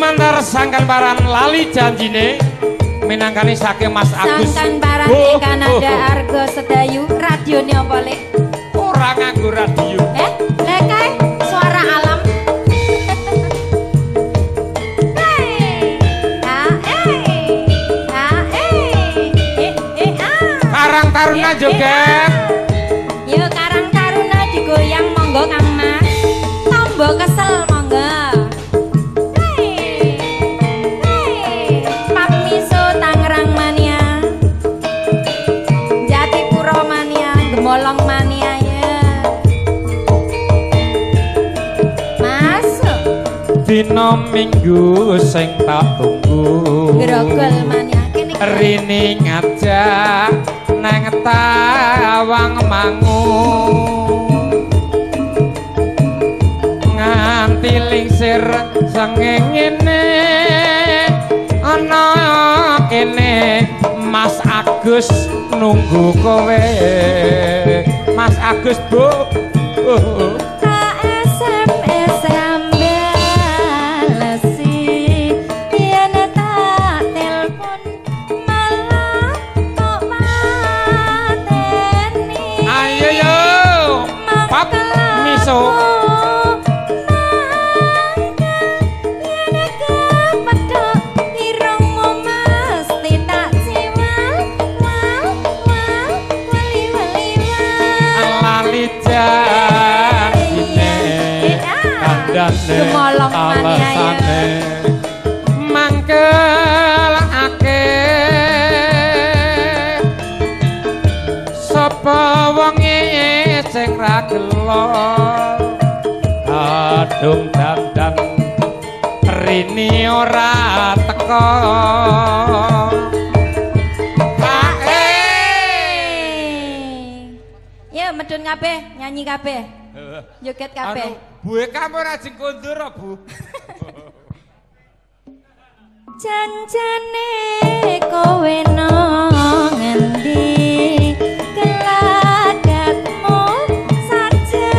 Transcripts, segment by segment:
Gumantar sangkan paran lali janjine minangkani saking Mas Agus. Sangkan paran ing Kanada Argo Sedayu. Radione apa lek? Ora nganggo radio. Lha kae suara alam. Karang Taruna joget. Yo Karang Taruna digoyang monggo Kang Mas. Tombo kesel monggo. Pap Miso Tangerang mania. Jatipuro mania, Gemolong mania ya. Masuk. Dina Minggu sing tak tunggu. Grogol mania kene. Rini ngajak nang Tawang Mangu. Nganti lingsir sengengene ana kene Mas Agus nunggu kowe. Mas Agus Bu. SMS rambalesi yen tak telpon malah kok mateni. Ayo yo Pap Miso. Gemolong mania ya. Mangkelake sapa wonge sing ra gelo. Kadung dandan rini ora teko. Ya medun kabeh, nyanyi kabeh. Joget kabeh. Bu Eka ora ajeng kondur Bu. Janjane kowe nang ngendi keladatmu saja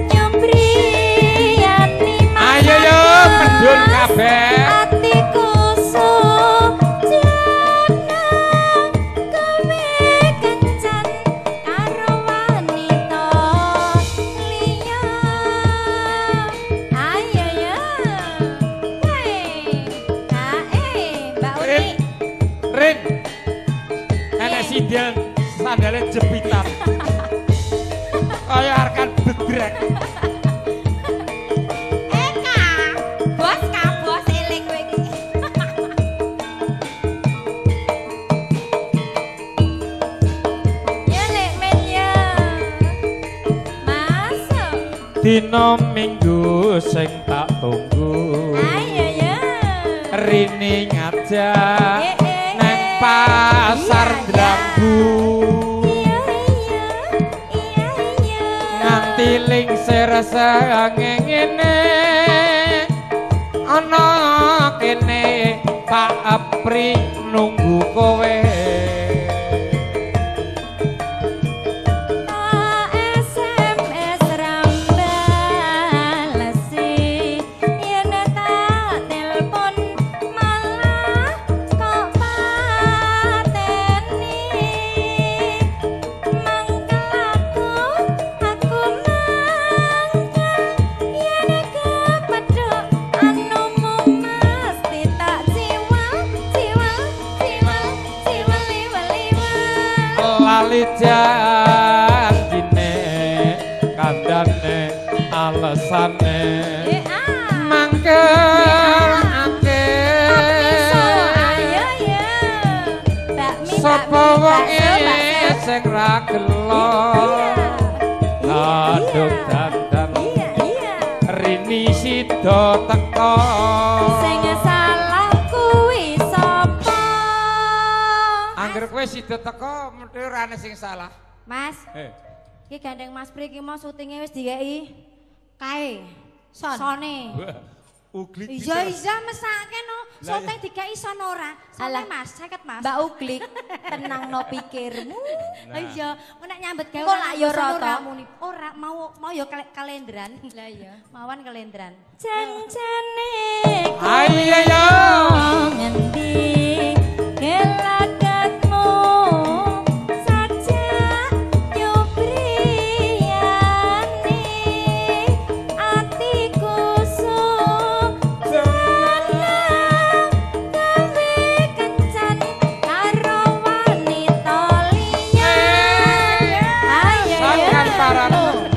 nyobriyani. Ayo yo medun kabeh. Atiku sujana kowe kencan karo wanita liya. Ayo ya. Mbak Uni. Rin. Enek sinden sandale jepitan. Kaya arkan bedrek. Eka, bos ka bos eling kowe iki. Ya lek men ya. Masuk. Dina Minggu sing tak tunggu. Ayo ya. Rini ngajak nang pasar Drambu. Iya iya iya iya. Nganti lingsir sengengene ana kene Pak Apri nunggu kowe. SMS rambalesi yen tak telpon malah kok pateni. Mangkel aku mangkel yen kepethuk anumu mesti tak ciwal ciwal ciwal ciwal liwal liwal. Lali janjine kandhane alesane mangkelake Ayo ya. Bakmi sapa wonge sing ra gelo. Kadung dandan Iya iya. Rini sida teko. Sing salah kuwi sapa? Angger kowe sida teko mesti ora ana sing salah. Mas, iki gandeng Mas Pri iki mau syutinge wis dikeki kae. Sone. Uglik. Iya iya mesake no. Syuting dikeki son ora. Sone Mas, 50 Mas. Mbak Uglik, tenangno pikirmu. Iya, nek nyambet gawe Kok lak yo rata. Ora mau Mau ya kalendran. Lah iya. Mawan kalendran. Janjane ayo yo ngendi gelagatmu saja nyubriyane atiku sujana gawe kencan karo wanita liya. Ayo Sangan paran.